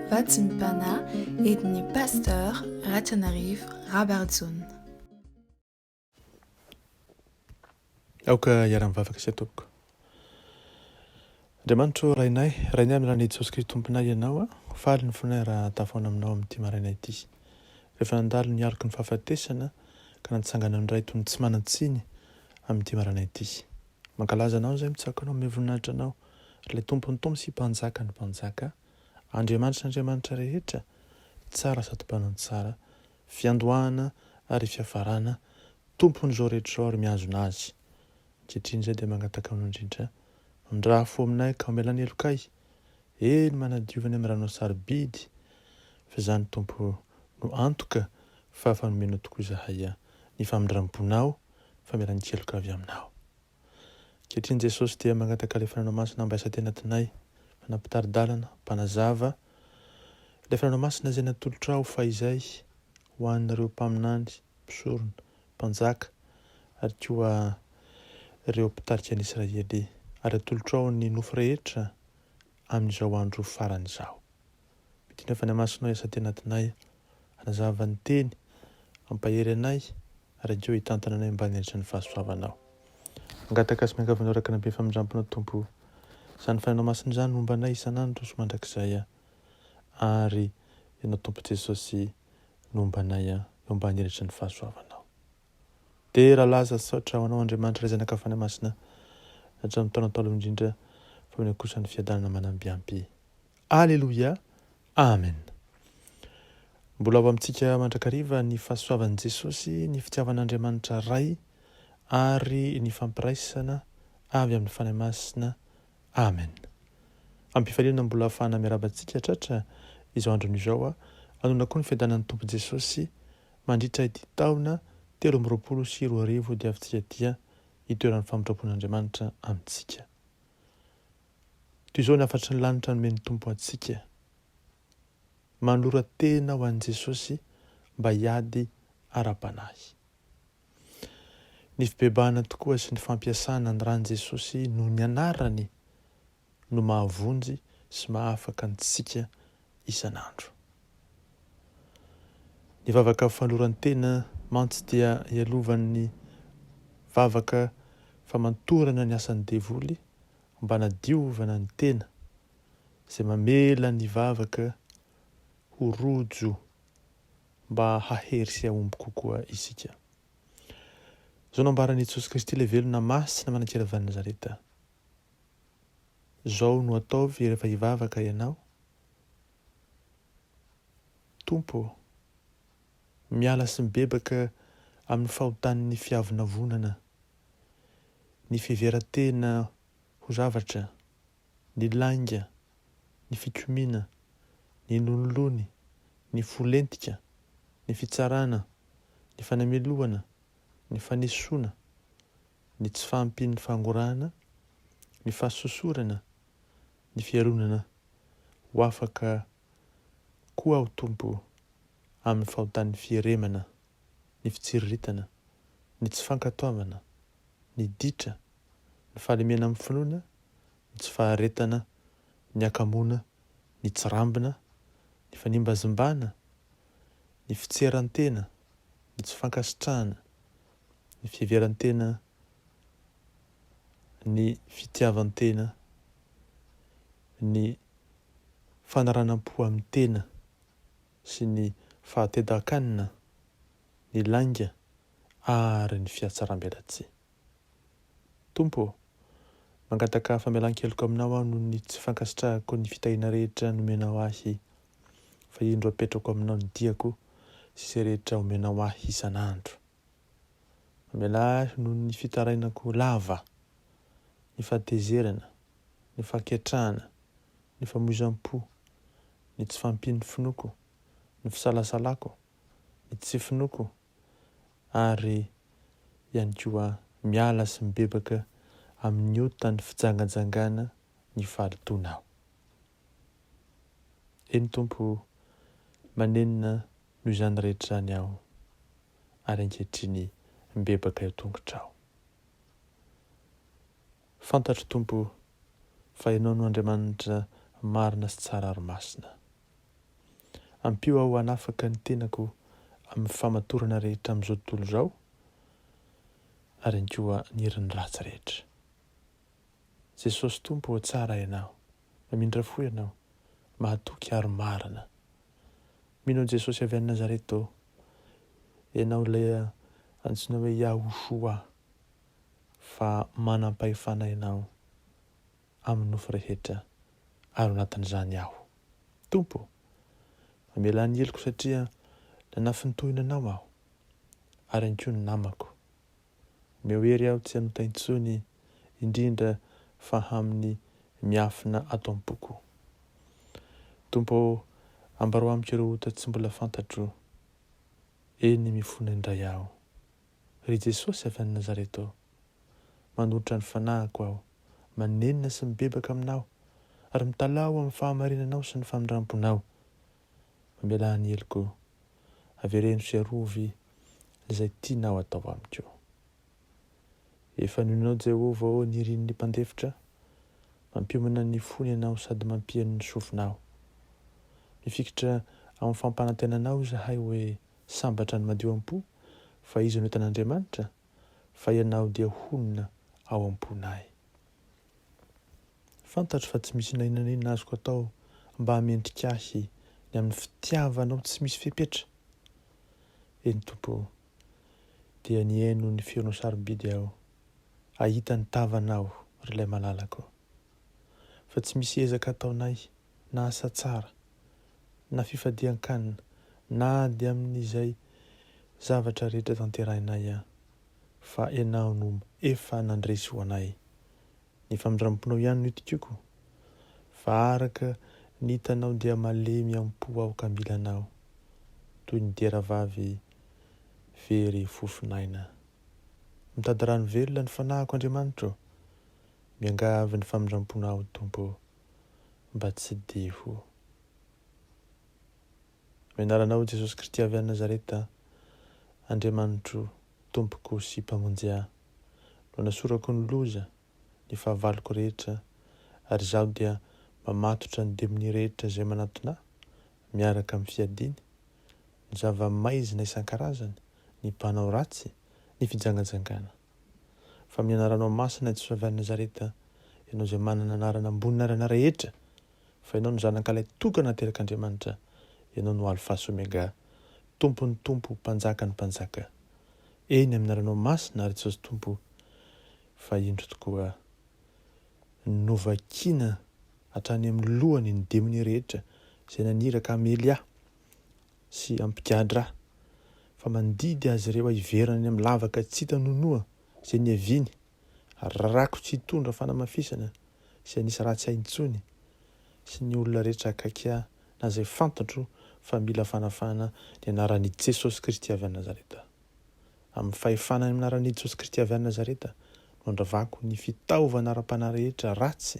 Vatsimpana entin'ny Pasteur Ratrianarivo Rabarijaona. Aoka hiara-mivavaka isika tompoko. Andriamanitro Rainay, Rainay amin'ny alalan'i Jesosy Kristy Tomponay Ianao, faly ny fonay raha tafahaona aminao amin'ity maraina ity. Rehefa nandalo ny aloky ny fahafatesana ka natsangana indray toy ny tsy manan-tsiny amin'ity maraina ity. Mankalaza Anao izay mitsako Anao, manome voninahitra Anao, ilay Tompon'ny tompo sy Mpanjakan'ny mpanjaka, Andriamanitry ny andriamanitra rehetra, tsara sady mpanao ny tsara, fiandohana ary fiafarana, Tompon'izao rehetra izao ary mihazona azy. Ankehitriny izay dia mangataka Aminao indrindra, mamindrà fo aminay ka mamelà ny helokay, eny manadiova ny amin'ny ranao sarobidy, fa izany Tompo no antoka fa efa nomenao tokoa izahay ny famindram-ponao, famelan-keloka avy Aminao. Ankehitriny Jesosy dia mangataka ilay Fananao Masina mba hiasa aty anatinay, mpitari-dalana, mpanazava, ilay Fananao Masina izay natolotrao fahizay ho an'ireo mpaminany, mpisorona, mpanjaka, ary koa ireo mpitarika an'i Israely, ary atolotrao ny nofo rehetra amin'izao andro farany izao. Midina Fanahy Masinao hiasa aty anatinay, hanazava ny Teny, hampahery anay, ary koa hitantana anay mba hanenitra ny fahasoavanao. Mangataka sy miangavy Anao araka ny habe famindramponao Tompo o. Izany Fanahinao Masina izany homba anay isan'andro sy mandrakizay ary Ianao Tompo Jesosy no homba anay eo ambany elatra ny fahasoavanao. Dera, laza, saotra ho Anao Andriamanitra Ray Zanaka Fanahy Masina hatramin'ny taona taloha indrindra fa omena kosa ny fiadanana manambiampy. Aleloia! Amen! Mbola ho amintsika mandrakariva ny fahasoavan'i Jesosy, ny fitiavan'Andriamanitra Ray ary ny fampiraisana avy amin'ny Fanahy Masina. Amen! Am-pifaliana mbola ahafahana miarahaba antsika tratra izao androny izao, anona koa ny fiadanan'ny Tompo Jesosy mandritra ity taona 2023 diavintsika dia itoeran'ny famindram-pon'Andriamanitra amintsika. Toy izao ny hafatry ny lanitra nomen'ny Tompo antsika, Manolora tena ho an'i Jesosy mba hiady ara-panahy. Ny fibebahana tokoa sy ny fampiasana ny ran'i Jesosy noho ny anarany no mahavonjy sy mahafaka antsika isan'andro. Ny vavaka fanoloran-tena mantsy dia ialovan'ny vavaka famantorana ny asan'ny devoly mba hanadiovana ny tena, izay mamela ny vavaka ho rojo mba hahery sy hahomby kokoa isika. Izao no ambaran'i Jesosy Kristy ilay velona masina manan-kery avy any Nazareta, Izao no ataovy rehefa hivavaka ianao, Tompo ô, miala sy mibebaka amin'ny fahotan'ny fiavonavonana, ny fiheveran-tena ho zavatra, ny lainga, ny fikomiana, ny lonilony, ny fo lentika, ny fitsarana, ny fanamelohana, ny fanesoana, ny tsy fahampian'ny fangorahana, ny fahasosorana, ny fialonana, ho afaka koa aho Tompo amin'ny fahotan'ny fieremana, ny fitsiriritana, ny tsy fankatoavana, ny ditra, ny fahalemena amin'ny finoana, ny tsy faharetana, ny hakamoana, ny tsirambina, ny fanimbazimbana, ny fitseran-tena, ny tsy fankasitrahana, ny fiheveran-tena, ny fitiavan-tena, ny fanaranam-po amin'ny tena sy ny fahatedan-kanina, ny lainga ary ny fihatsaram-belatsihy. Tompo ô, mangataka famelan-keloka aminao aho noho ny tsy fankasitrahako ny fitahiana rehetra nomenao ahy, fa indro apetrako aminao ny diako sy izay rehetra omenao ahy isan'andro. Mamelà ahy noho ny fitarainako lava, ny fahatezerana, ny fahaketrahana, ny famoizam-po, ny tsy fahampian'ny finoako, ny fisalasalako, ny tsy finoako, ary ihany koa miala sy mibebaka amin'ny otan'ny fijangajangana ny fahalotoana aho. Eny Tompo o, manenina noho izany rehetra izany aho, ary ankehitriny mibebaka eo tongotrao. Fantatro Tompo o, fa Ianao no Andriamanitra marina sy tsara ary masina. Ampio aho hanafaka ny tenako amin'ny famatorana rehetra amin'izao tontolo izao ary ihany koa ny herin'ny ratsy rehetra. Jesosy Tompo ô tsara Ianao, mamindra fo Ianao, mahatoky ary marina. Mino an'i Jesosy avy any Nazareta ô, Ianao ilay antsoina hoe Yahoshuah fa manam-pahefana Ianao amin'ny nofo rehetra ary ao anatin'izany aho. Tompo ô, mamelà ny heloko satria nanafintohina Anao aho ary ihany koa ny namako. Omeo hery aho tsy hanota intsony, indrindra fa amin'ny miafina ato am-poko. Tompo ô, ambarao amiko ireo ota tsy mbola fantatro, eny mifona indray aho. Ry Jesosy avy any Nazareta ô, manolotra ny fanahiko aho, manenina sy mibebaka aminao, ary mitalaho amin'ny fahamarinanao sy ny famindram-ponao. Mamelà ny heloko, avereno sy arovy izay tianao atao amiko. Efa nononao Jehovah ô ny irin'ny mpandefitra, mampiomana ny fony ianao sady mampihaino ny sofinao. Mifikitra amin'ny fampanantenanao izahay hoe sambatra ny madio am-po fa izy no hitan'Andriamanitra, fa ianao dia honina ao am-ponay. Fantatro fa tsy misy na inona na inona azoko atao mba hamendrika ahy ny amin'ny fitiavanao tsy misy fepetra. Eny Tompo ô, dia nihaino ny feonao sarobidy aho, hahita ny tavanao, ry ilay malalako. Fa tsy misy ezaka ataonay, na asa tsara, na fifadian-kanina, na ady amin'izay zavatra rehetra tanterahinay aho, fa Ianao no efa nandresy ho anay. Ny famindram-ponao ihany no itokiako, fa araka ny hitanao dia malemy am-po aho ka mila Anao, toy ny dieravavy very fofon'aina. Mitady rano velona ny fanahiko Andriamanitro ô, miangavy ny famindram-ponao Tompo ô, mba tsidiho. Amin'ny anaranao Jesosy Kristy avy any Nazareta, Andriamanitro, Tompoko sy Mpamonjy ahy, no anasorako ny loza, ny fahavaloko rehetra, ary izaho dia mamatotra ny demonia rehetra izay manatona ahy, miaraka amin'ny fiadiany, ny zava-maizina isan-karazany, ny mpanao ratsy, ny fijangajangana. Fa amin'ny anaranao masina Jesosy avy any Nazareta, Ianao izay manana anarana ambony anarana rehetra, fa Ianao no Zanak'Alay tokana naterak'Andriamanitra, Ianao no Alfa sy Omega, Tompon'ny tompo, Mpanjakan'ny mpanjaka. Eny, amin'ny anaranao masina, ry Jesosy Tompo, fa indro tokoa, novakiana hatrany amin'ny lohany ny demonia rehetra izay naniraka hamely ahy sy hampigadra ahy, fa mandidy azy ireo hiverina any amin'ny lavaka tsy hita nonoa izay niaviany, ary rarako tsy hitondra fanamafisana sy hanisy ratsy ahy intsony sy ny olona rehetra akaiky ahy na izay fantatro fa mila fanafahana ny anaran'i Jesosy Kristy avy any Nazareta. Amin'ny fahefana ny anaran'i Jesosy Kristy avy any Nazareta no andravako ny fitaovana ara-panahy rehetra ratsy,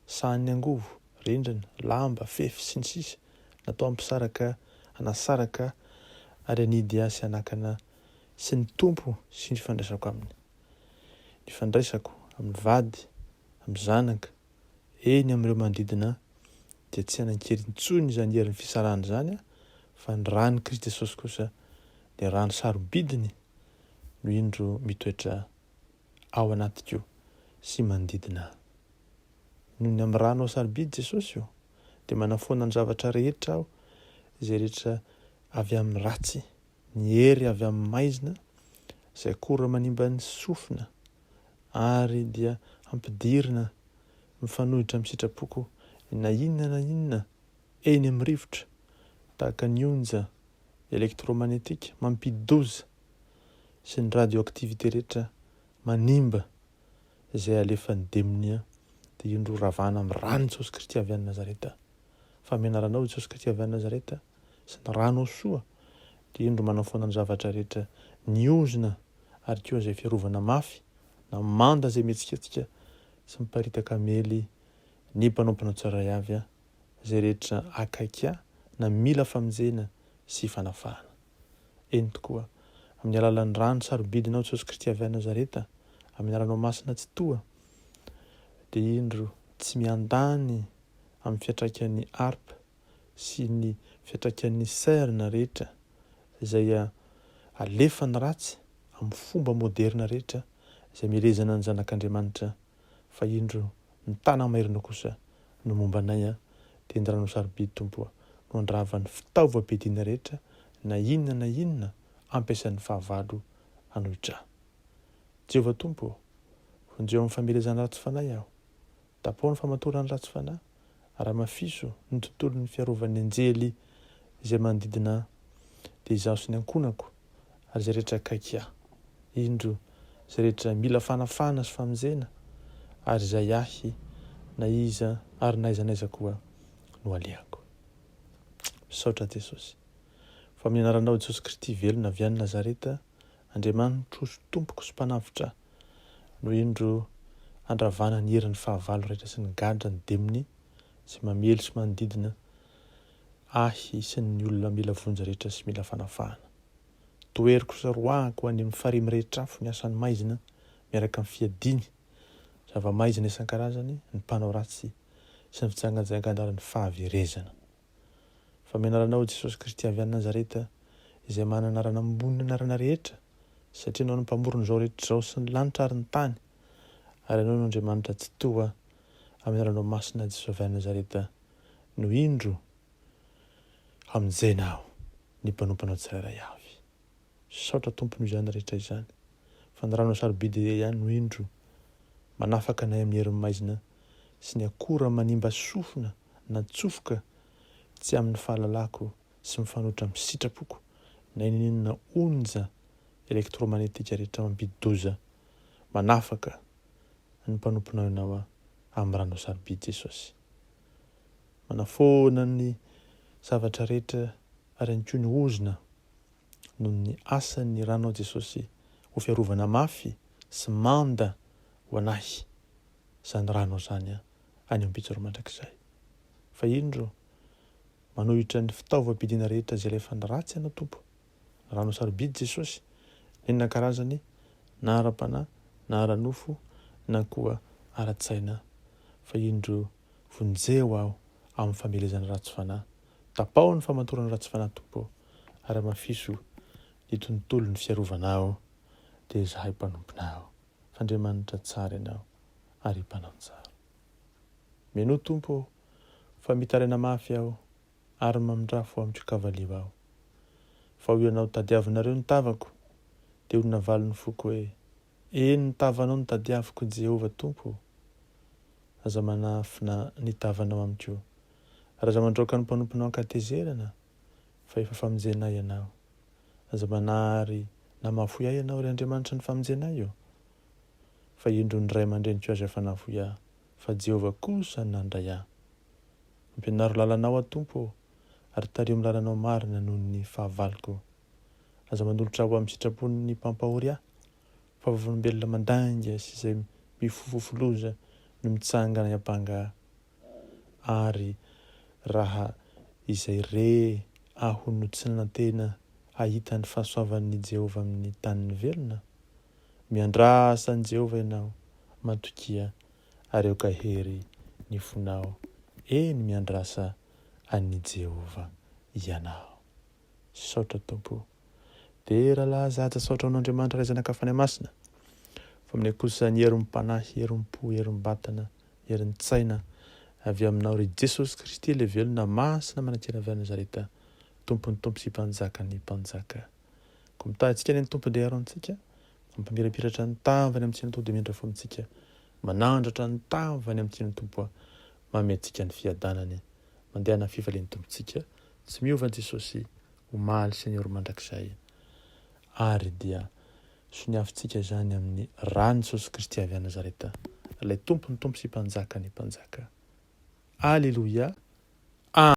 sahan'ny angovo, rindrina, lamba, fefy, sy ny sisa natao hampisaraka, hanasaraka ary hanidy ahy sy hanakana sy ny Tompo sy ny fifandraisako Aminy. Ny fifandraisako amin'ny vady, amin'ny zanaka, eny amin'ireo manodidina ahy dia tsy hanan-kery intsony izany herin'ny fisarahana izany fa ny ran'i Kristy Jesosy kosa dia rano sarobidiny no indro mitoetra ao anatiko sy manodidina ahy. Noho ny amin'ny ranao sarobidy Jesosy ô, dia manafoana ny zavatra rehetra aho izay rehetra avy amin'ny ratsy, ny hery avy amin'ny maizina, izay akora manimba ny sofina, ary dia hampidirina mifanohitra amin'ny sitrapoko na inona na inona eny amin'ny rivotra, tahaka ny onja elektromagnetika mampidi-doza sy ny radioactivité rehetra manimba izay alefan'ny demonia, dia indro ravana amin'ny ran'i Jesosy Kristy avy any Nazareta. Fa amin'ny anaranao Jesosy Kristy avy any Nazareta sy ny ranao soa, dia indro manao foana ny zavatra rehetra ny ozona ary koa izay fiarovana mafy na manda izay mihetsiketsika sy miparitaka hamely ny mpanomponao tsirairay avy izay rehetra akaiky ahy na mila famonjena sy fanafahana. Eny tokoa, amin'ny alalan'ny rano sarobidinao Jesosy Kristy avy any Nazareta, amin'ny anaranao masina Tsitoha, dia indro tsy miandany amin'ny fiantraikan'ny harpe. sy ny fiantraikan'ny CERN rehetra izay alefan'ny ratsy amin'ny fomba moderina rehetra izay mielezana ny zanak'Andriamanitra fa indro ny tana-maherina kosa no momba anay a dia ny rano sarobidy Tompo a no handrava ny fitaovam-piadiana rehetra na inona na inona ampiasain'ny fahavalo hanohitra ahy. Jehovah Tompo ô, vonjeo amin'ny famelezan'ny ratsy fanahy aho. Tapaho ny famatoran'ny ratsy fanahy, ary hamafiso ny tontolon'ny fiarovan'ny anjely izay manodidina ahy, dia izaho sy ny ankohonako, ary izay rehetra akaiky ahy. Indro, izay rehetra mila fanafahana sy famonjena, ary izay ahy, na iza ary na aiza na aiza koa no alehako. Misaotra Jesosy. Fa amin'ny anaranao Jesosy Kristy velona avy any Nazareta, Andriamanitro sy Tompoko sy Mpanavotra no indro handravana ny herin'ny fahavalo rehetra sy ny gadra ny demony izay mamely sy manodidina ahy sy ny olona mila vonjy rehetra sy mila fanafahana. Toheriko sy roahako any amin'ny farihy mirehitra afo ny asan'ny maizina miaraka amin'ny fiadiany, zava-maizina isan-karazany, ny mpanao ratsy sy ny fijangajangana ary ny fahaverezana. Fa mianara anao Jesosy Kristy avy any Nazareta, izay manana anarana ambony ny anarana rehetra, satria Ianao no Mpamorona izao rehetra izao sy ny lanitra ary ny tany, ary Ianao no Andriamanitra Tsitoha, amin'ny anaranao masina Jesosy avy any Nazareta no indro hamonjena aho ny mpanomponao tsirairay avy. Misaotra Tompo noho izany rehetra izany, fa ny ranao sarobidy ihany no indro manafaka anay amin'ny herin'ny maizina sy ny akora manimba sofina natsofoka tsy amin'ny fahalalako sy mifanohitra amin'ny sitrapoko na inon'inona onja elektromagnetika rehetra mampidi-doza manafaka ny mpanomponao ianao amin'ny ranao sarobidy Jesosy. Manafoana ny zavatra rehetra ary ihany koa ny ozona noho ny asan'ny ranao Jesosy ho fiarovana mafy sy manda ho anahy izany ranao izany any am-pitsoro mandrakizay. Fa indro, manohitra ny fitaovam-piadiana rehetra izay alefan'ny ratsy ianao Tompo. Rano sarobidy Jesosy, n'inona karazany, na ara-panahy, na ara-nofo, na koa ara-tsaina. Fa indro, vonjeo aho amin'ny famelezan'ny ratsy fanahy. Tapaho ny famatoran'ny ratsy fanahy Tompo ô, ary hamafiso ny tontolon'ny fiarovanao, dia izahay mpanomponao. Fa Andriamanitra tsara Ianao, ary mpanao tsara. Menoa Tompo ô, fa mitaraina mafy aho, ary mamindrafo amiko kavalio aho. Fa hoy Ianao, Tadiavinareo ny tavako, dia ho navalin'ny foko hoe, Eny, ny tavanao no tadiaviko, Jehovah Tompo ô. Aza manafina ny tavanao amiko, ary aza mandroaka ny mpanomponao an-katezerana, fa efa famonjena ahy Ianao. Aza manary na mahafoy ahy Ianao, ry Andriamanitry ny famonjena ahy ô. Fa indro ny ray aman-dreniko aza efa nahafoy ahy, fa Jehovah kosa no nandray ahy. Ampianaro lalanao aho, Tompo ô, ary tariho amin'ny lalanao marina noho ny fahavaloko. Aza manolotra ahy ho amin'ny sitrapon'ny mpampahory ahy, fa vavolombelona mandainga sy izay mifofofo loza no mitsangana hiampanga ahy. Ary raha izay re aho no tsy nanantena hahita ny fahasoavan'i Jehovah amin'ny tanin'ny velona? Miandrasa an'i Jehovah ianao, matokia, ary aoka hery ny fonao, eny, miandrasa an'i Jehovah ianao. Misaotra Tompo. Dera laza haja saotra ho an'Andriamanitra Ray Zanaka Fanahy Masina. Fa aminay kosa ny herim-panahy, herim-po, herim-batana, herin-tsaina avy aminao ry Jesosy Kristy ilay velona masina manan-kery avy any Nazareta, Tompon'ny Tompo sy Mpanjakan'ny Mpanjaka. Koa mitahy antsika anie ny Tompo dia hiaro antsika, mampamirapiratra ny tavany amintsika ny Tompo dia miandra fo amintsika, manandratra ny tavany amintsika ny Tompo manome antsika ny fiadanany. Mandehana fifalian'ny Tompontsika Tsy miova Jesosy omaly sy anio mandrakizay ary dia soniavintsika izany amin'ny ran'i Jesosy Kristy avy any Nazareta, ilay Tompon'ny Tompo sy Mpanjakan'ny Mpanjaka. Aleloia!